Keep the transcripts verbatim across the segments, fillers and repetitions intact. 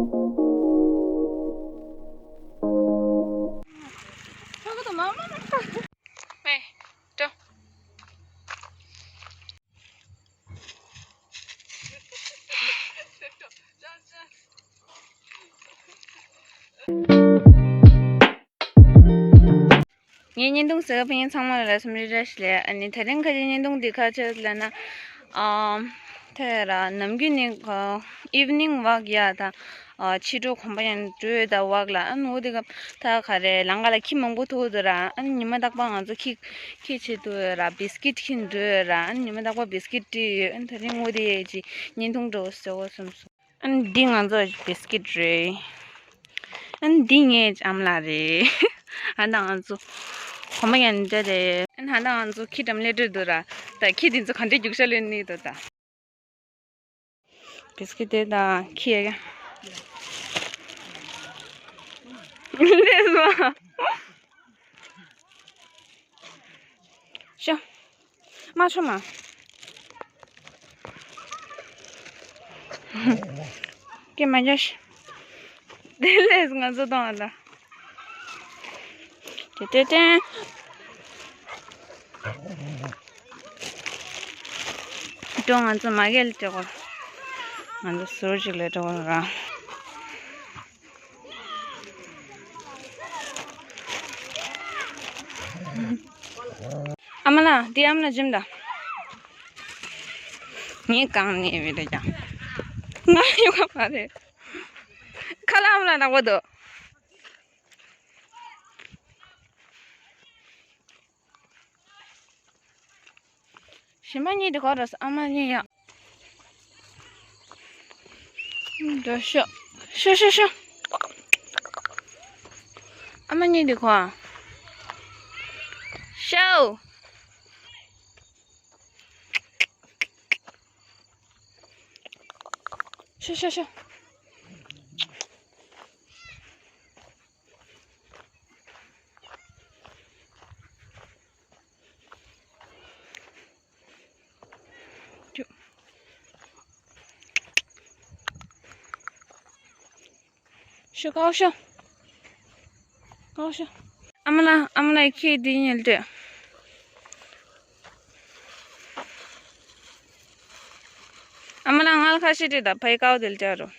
ངའི་བརྙན་ཐུང་གཟིགས་པ་ཕན་ཚང་མ་ལ་ར་སུམ་རི་ར་ཞིག་ལས། ཨ་ནི་དེ་རིང་ཁ་ཅིག་བརྙན་ཐུང་འདི་ཁ་ཆེ་ལ་ན། ཨམ། དེ་ར་ནམ་རྒྱུན་ནི་ཨིབ་ནིང་ཝག་ཡ་ད། ཨ། ཕྱི་དྲོ་གོམ་པ་ཡང་འགྲོ་ཡོད་ད་ཝག་ལ། ཨ་ནི་འོ་དེ་ག་ད་ག་རེ་ལང་ག་ལ་ཁྱི་མང་པོ་ཐུག་འདུག་ར། ཨ་ནི་ཉི་མ་རྟག་པ་ང་ཚོ་ཁྱི་ཁྱི་ཆེ་འདུག་ར། བིས་ཀིཊ་ཁྱི་འགྲོ་ཡོད་ར། ཨ་ནི་ཉི་མ་རྟག་པ་བིས་ཀིཊ་སྤྲད་ཡོད། ཨ་ནི་དེ་རིང་འོ་དེ་ཡས་ཀྱི་བརྙན་ཐུང་འགྲོ་ཟེར་གོ་བསམ་སོང་། ཨ་ནི་འདི་ང་ཚོ་བིས་ཀིཊ་རེད། ཨ་ནི་འདི་ངའི་ཨ་མ་ལགས་རེད། ཨ་ནི་ང་ཚོ་གོམ་པ་ཡང་འདྲ་རེད། ཨ་ནི་ང་ཚོ་ཁྱི་འགྲམ་སླེབས་འགྲོ་འདུག་ར། ད་ཁྱི་འདི་ཚོ་ག་འདྲའི་རྒྱུག་ཤར་ལེན་ནི་འདུག་ད། བིས་ཀིཊ་དེ་ད་ཁྱི་ཡ། ལེས་མ། ཤོ། མ་ཆོ་མ། ཀྱེ་མ་རྒྱ་ཤི། དེ་ལས་ང་ཚོ་གཏོང་བ་ལ། ཏེ་ཏེ་ཏེ། འགྲོ་ང་ཚོ་མ་གལ་ཏེ་གོ། ང་ཚོ་ཟུར་ཅིག་ལས་འགྲོ་གོ་ར། ཨ་མ་ལགས་འདི་ཨ་མ་ལགས་འཇིམ་ད། ངས་གང་ནས་བི་རེད་ཀྱང་། ང་ཡོད་ག་མ་རེད། ཁ་ལག་ཨ་མ་ལགས་ནག་པོ་འདུག་གཞན་པ་གཉིས་དེ་ག་རེ་ཟེར། ཨ་མ་གཉིས་ཡ། འགྲོ་ཤོག་ཤོག་ཤོག་ཤོག་ཨ་མ་གཉིས་དེ་ག་ཤོག་ཤོག་ཤོག་ཤོག་ཤོག་ཀའོ་ཤོག་ཀའོ་ཤོག་ཨ་མ་ལགས། ཨ་མ་ལགས་ཁྱེད་འདི་ཉལ་དུས། ཨ་མ་ལགས་ང་ལ་ཁ་ཤས་དྲིས་ད་ཕའི་ཀའོ་དེ་ལ་བཅར་རོ།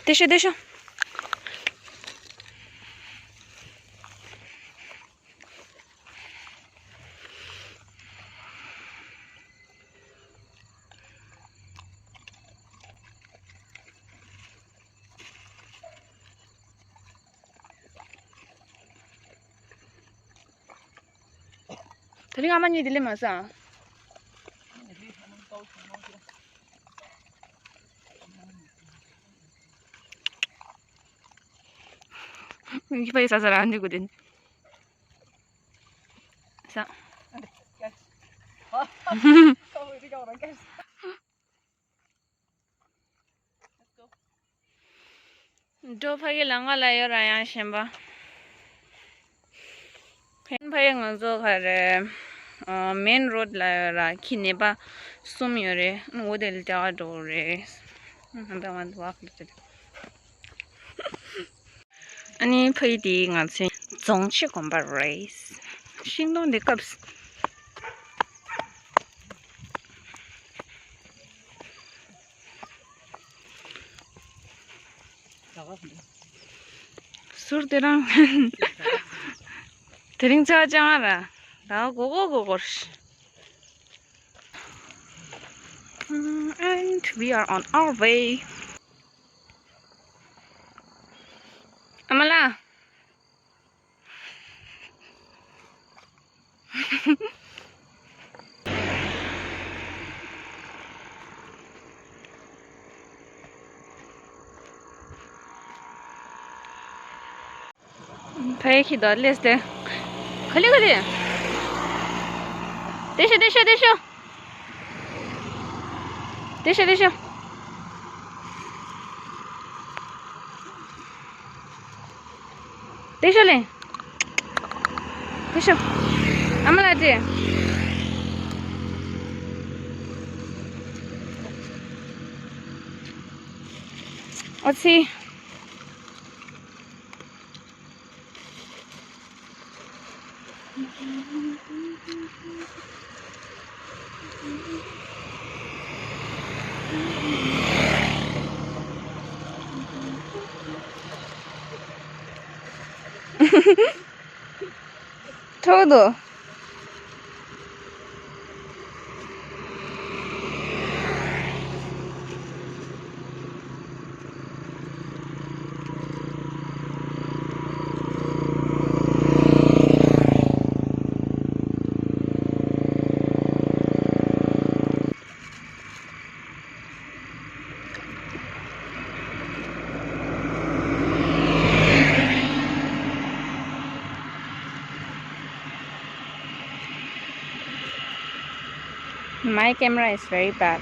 དེ་ཤོ་དེ་ཤོ། དེ་རིང་ཨ་མ་གཉིས་དེ་ལས་མ་ཟ། ཡིན་པ་ཡི་ཟ་ཟ་ར་འདི་གོ་དེ། ཟ། འགྲོ་ཕ་གི་ལ་ང་ལ་ཡོད་ར་ཡང་གཞན་པ། ཕན་ཕ་གི་ང་ཚོ་ག་རེ། མེན་རོ་ཌི་ལ་ཡོད་ར་ཁྱི་ནད་པ་གསུམ་ཡོད་རེད། འོ་དེ་ལ་བཅར་བ་འགྲོ་རེད། ཧམ་པ་ང་ཚོ་བག་ལ་ཅི། ཨ་ནི་ཕ་གི་དེ་ང་ཚོའི་རྫོང་ཆེ་དགོན་པ་རེད། ཤིང་སྡོང་འདི་སྐབས། ཟུར་དེ་རང་། དེ་རིང་ཚ་བ་ཅང་ར། ད་གོ་གོ་གོ་གོ། And we are on our way. ཨ་མ་ལགས། ཕའི་ཁྱི་དོ་ལེས་ཏེ། ག་ལེ་ག་ལེ། དེ་ཤོ་དེ་ཤོ་དེ་ཤོ། དེ་ཤོ་དེ་ཤོ། དེ་ཤོ་ལེ། དེ་ཤོ། ཨ་མ་ལགས་དེ། ཨ་ཙི། ཁྲོ་དོ། My camera is very bad.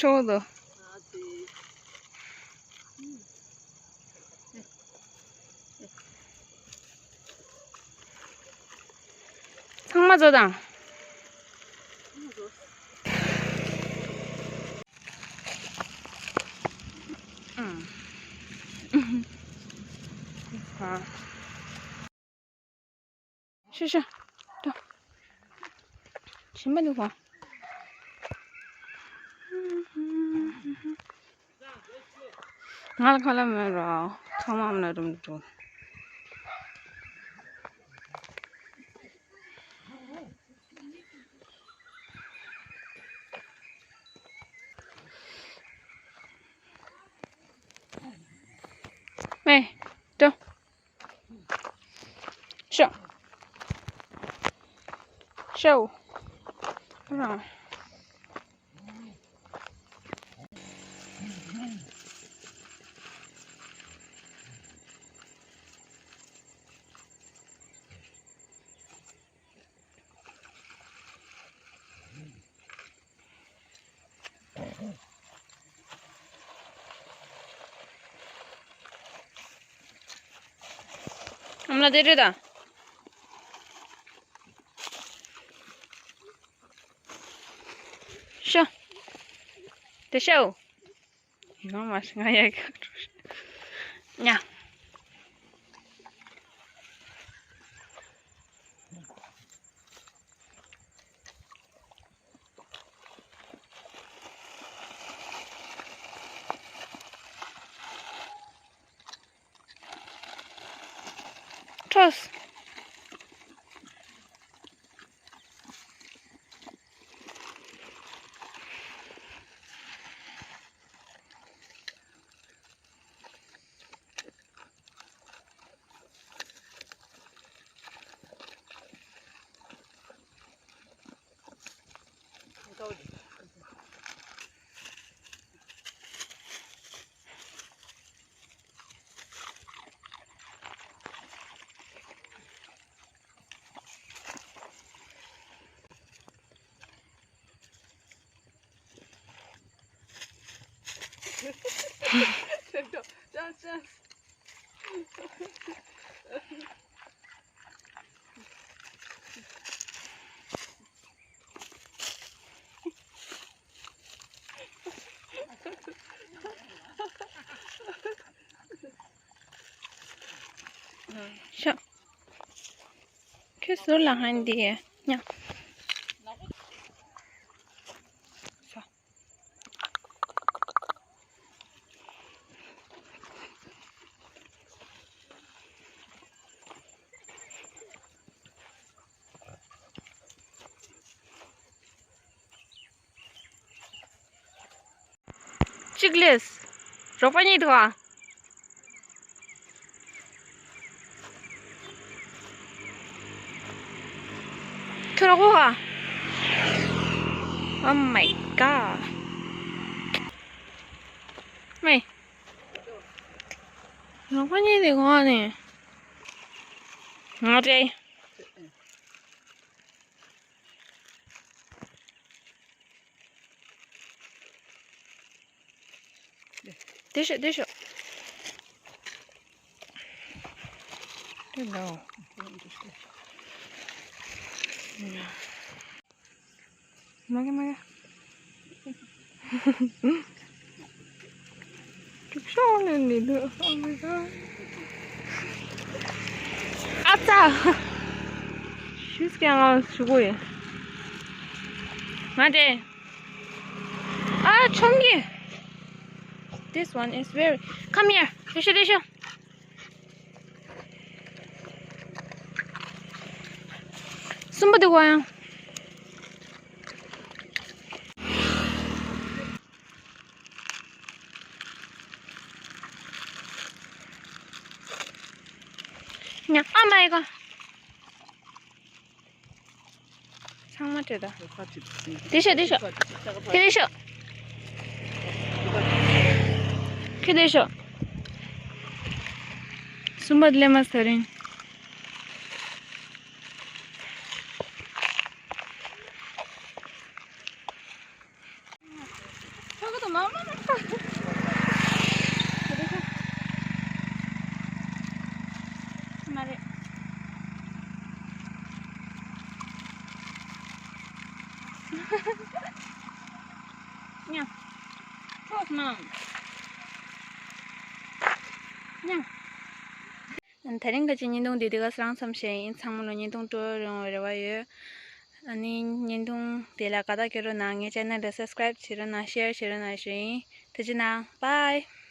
ཁྲོ་དོ། ཚང་མ་བཟོ་དང་། ཨང་། ཤ་ཤ། ཏོ། ཞིམ་པ་འདུག་ག་ང་ལ་ཁ་ལག་མེད་ར། ཚང་མ་ཨ་མ་ལ་རུམ་འགྲོ། ཨེ། ཏོ། ཤོག་ཤོག་ཨ་མ་ལགས་དེ་རེད་ད། ཤོ། དེ་ཤོ། ཡང་མ་ཤི་ང་ཡ་ག་ཉ། ཁྲོས། ཤ། ཁྱོད་ཟུར་ལ་ཧན་དེ་ཉ། གཅིག་ལས། རོགས་པ་གཉིས་འདུག་ཨ། ཁྱོད་རོགས་པ་ག Oh my god. མེ། རང་ཁ་ཉིན་དེ་གོང་ནས་ང་སྤྲད། དེ་ཤོག་དེ་ཤོག་དེ་འདྲ། མ་གི་མ་གི། ཀྲུག་ཤོག་ནས་ནི་འདུག་ཨ་ཙ། ཤུས་ཀྱང་ང་ཞུ་གོ་ཡིན། ང་དེ། ཨ་ཆོང་གི། This one is very. Come here. དེ་ཤོག་དེ་ཤོག་གསུམ་པ་འདུག་ག་ཡང་། ཉ་ཨ་མ་ཡི་ག་ཚང་མ་སྤྲད་ད། དེ་ཤོག་དེ་ཤོག་དེ་རེ་ཤོག་ཁྱེད་དེ་ཤོག་གསུམ་པ་ལེ་མ་ས་རིང་། ཕྲུ་གུ་དང་མ་མ་མ། མ་རེད། ཉ། ཁྲོག་མ། ཉ། དེ་རིང་གི་བརྙན་ཐུང་འདི་འདི་ག་རང་མཚམས་བཞག་ཡིན། ཚང་མ་ལ་བརྙན་ཐུང་སྤྲོ་ཡོང་བའི་རེ་བ་ཡོད། ཨ་ནི་བརྙན་ཐུང་དེ་ལ་དགའ་རྟགས་སྐྱོན་རོགས་གནང་། ངའི་ཆེ་ནལ་ལ་སབ་སི་ཀ་རེབ་བྱེད་རོགས་གནང་། ཤེར་བྱེད་རོགས་གནང་ཞུ་ཡིན། ཐུགས་རྗེ་གནང་། བྷའི།